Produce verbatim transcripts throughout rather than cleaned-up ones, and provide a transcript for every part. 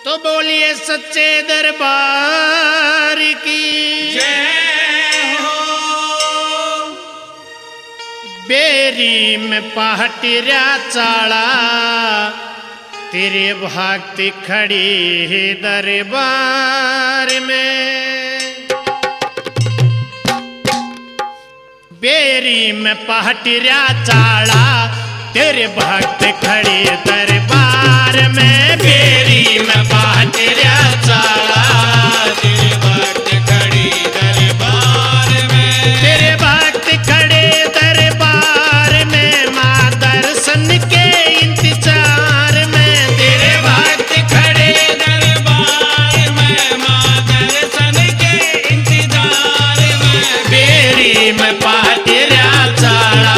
तो बोलिए सच्चे दरबार की जय हो। बेरी में पहाटिरा चाला, तेरे भक्ति खड़ी है दरबार में। बेरी में पहाटिरा चाला, तेरे भक्त खड़े दरबार में। बेरी में पहाटिरा चाला, तेरे भक्त खड़े दरबार में। तेरे भक्त खड़े दरबार में, माँ दर्शन के इंतजार में। तेरे भक्त खड़े दरबार में, माँ दर्शन के इंतजार में। बेरी में पहाटिरा चाला,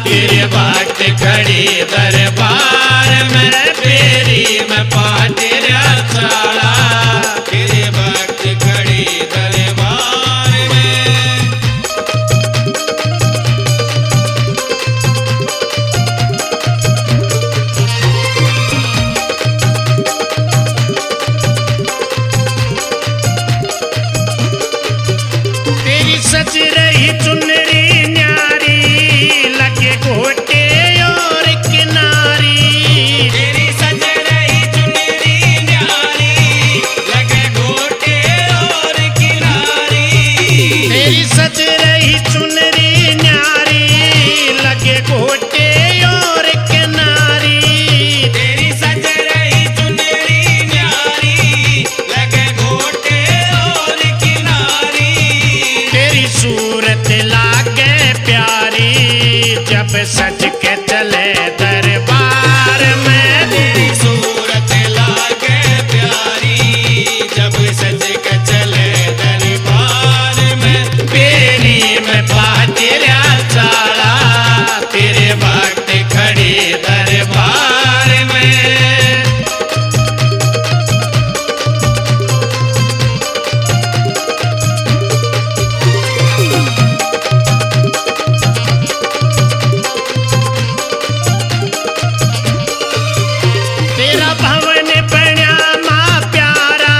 तेरे भक्त खड़े दरबार में। बेरी में पहाटिरा चाला, तेरे भक्त खड़े दरबार में। तेरी सज रही चुनरी न्यारी, लगे गोटे और किनारी। तेरी सज रही चुनरी न्यारी, लगे गोटे और किनारी। तेरी सज रही चुनरी न्यारी, लगे गोटे और किनारी। तेरी सज रही चुनरी न्यारी, लगे गोटे और किनारी। तेरी सूरत लागे प्यारी, जब सज के चले दरबार में। तेरी सूरत लागे प्यारी, जब सज के चले दरबार में। बेरी में पहाटिरा चाला, तेरे भक्त खड़े दरबार में। तेरा भवन बण्या माँ प्यारा,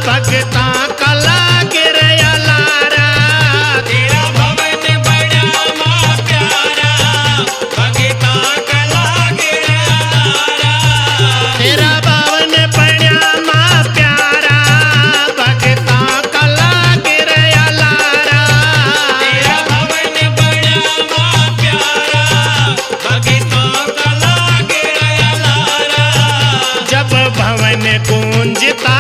भगतां का लाग रहा लारा। तेरा भवन बण्या माँ प्यारा, भगतां का लाग रहा लारा। तेरा भवन बण्या माँ प्यारा, भगतां का लाग रहा लारा। तेरा भवन बण्या माँ प्यारा, भगतां का लाग रहा लारा। जब भवन गूंजता